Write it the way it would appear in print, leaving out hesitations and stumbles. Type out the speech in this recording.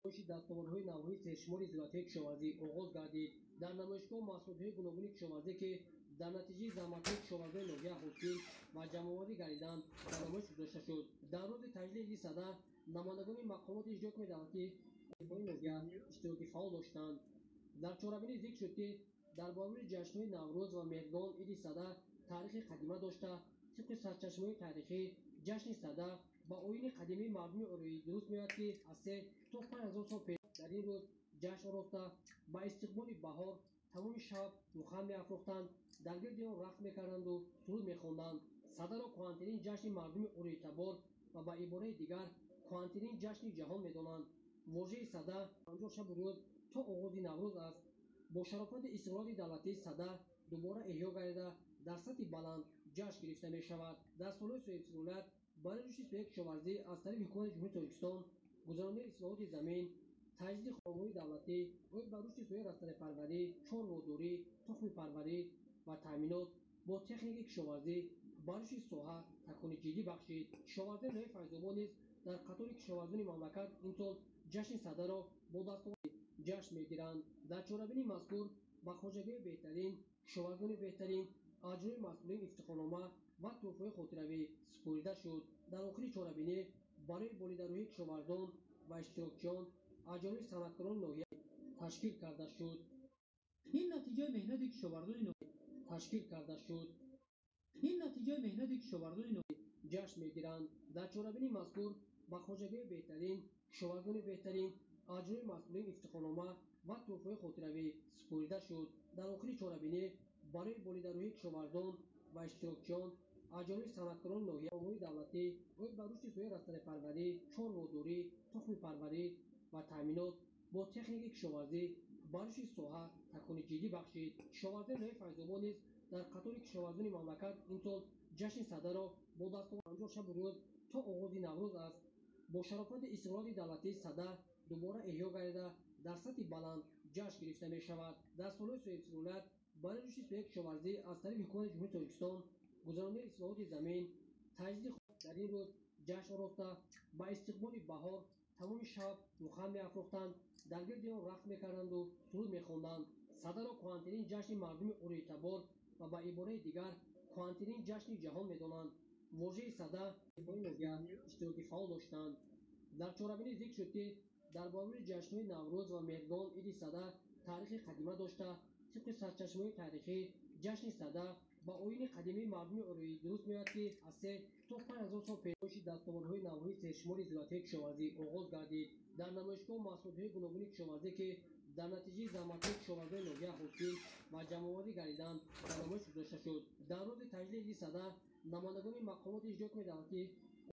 Дастовардҳои наврӯзи сершумори зироатҳои кишоварзӣ оғоз гардид. Дар намоишгоҳ маҳсулотҳои гуногуни кишоварзӣ, ки дар натиҷаи заҳматҳои кишоварзони ноҳия ҳосил ва ҷамъоварӣ гардиданд, ба намоиш гузошта шуд. Дар рӯзи таҷлили иди Сада намояндагони мақомоти иҷроияи давлатии ноҳия иштироки фаъол доштанд. Дар чорабинӣ зикр шуд, ки дар баробари ҷашнҳои Наврӯз ва Меҳргон, иди Сада таърихи қадима дошта, тибқи сарчашмаҳои таърихӣ ҷашни Сада ба оини қадимии мардуми ориёӣ дуруст меояд, ки аз 3 то 5 ҳазор сол пеш дар ин рӯз ҷашн ороста, ба истиқболи баҳор тамоми шаб духхан меафрӯхтанд, дар гирди он рақс мекарданду суруд мехонданд. Садаро кӯҳантарин ҷашни мардуми ориёитабор ва ба ибораи дигар кӯҳантарин ҷашни ҷаҳон медонанд. Вожаи Сада 50 шабу рӯз то оғози Наврӯз аст. Бо шарофати истиқлолияти давлатӣ Сада дубора эҳё гардида, дар сатҳи баланд ҷашн гирифта мешавад. Дар солҳои соҳибистиқлолият барои рушди соҳаи кишоварзӣ аз тарафи Ҳукумати Ҷумҳурии Тоҷикистон гузаронидани ислоҳоти замин, таҷдиди қонунҳои давлатӣ оид ба рушди соҳаи растанипарварӣ, чорводорӣ, тухмипарварӣ ва таъминот бо техникаи кишоварзӣ ба рушди соҳа такони ҷиддӣ бахшид. Кишоварзони ноҳияи Файзобод низ дар қатори кишоварзони мамлакат имсол ҷашни Садаро бо дастовард ҷашн мегиранд. Дар чорабинии мазкур ба хоҷагиҳои беҳтарин, кишоварзони беҳтарин аз ҷониби масъулин ифтихорнома ва тӯҳфаҳои хотиравӣ супорида шуд. Дар охири чорабинӣ барои болидарӯҳии кишоварзон ва иштирокчиён аз ҷониби санъаткорони ноҳия ташкил карда шуд. Ин натиҷаи меҳнати кишоварзони ноҳия ташкил карда шуд. Ин натиҷаи меҳнати кишоварзони ноҳия ҷашн мегиранд. Дар чорабинии мазкур ба хоҷагиҳои беҳтарин, кишоварзони беҳтарин аз ҷониби масъулин ифтихорнома ва тӯҳфаҳои хотиравӣ супорида шуд. Дар охири чорабинӣ барои болидарӯҳии кишоварзон ва иштирокчиён аз ҷониби санъаткорони ноҳияҳои давлатӣ оид ба рушди соҳаи растанипарварӣ, чорводорӣ, тухмипарварӣ ва таъминот бо техникаи кишоварзӣ ба рушди соҳа такони ҷиддӣ бахшид. Кишоварзони ноҳияи Файзобод низ дар қатори кишоварзони мамлакат имсол ҷашни Садаро бо дастовард 50 шабу рӯз то оғози Наврӯз аст. Бо шарофати истиқлолияти давлатӣ Сада дубора эҳё гардида, дар сатҳи баланд ҷашн гирифта мешавад. Дар солҳои соҳибистиқлолият барои рушди соҳаи кишоварзӣ аз тарафи Ҳукумати Ҷумҳурии Тоҷикистон гузаронидани ислоҳоти замин, таҷдиди дар ин рӯз ҷашн ороста, ба истиқболи баҳор тамоми шаб духхан меафрӯхтанд, дар гирди он рақс мекарданду суруд мехонданд. Садаро кӯҳантарин ҷашни мардуми ориёитабор ва ба ибораи дигар кӯҳантарин ҷашни ҷаҳон медонанд. Вожаи Сада ноҳия иштироки фаъол доштанд. Дар чорабинӣ зикр шуд, ки дар баробари ҷашнҳои Наврӯз ва Меҳргон, иди Сада таърихи қадима дошта, тибқи сарчашмаҳои таърихӣ ҷашни Сада ба оини қадимии мардуми ориёӣ дуруст меояд, ки аз 3 то 5 ҳазор сол пеш. Дастовардҳои наврӯзи сершумори зироатҳои кишоварзӣ оғоз гардид. Дар намоишгоҳ маҳсулотҳои гуногуни кишоварзӣ, ки дар натиҷаи заҳматҳои кишоварзони ноҳия ҳосил ва ҷамъоварӣ гардиданд, ба намоиш гузошта шуд. Дар рӯзи таҷлили иди Сада намояндагони мақомоти иҷроияи давлатии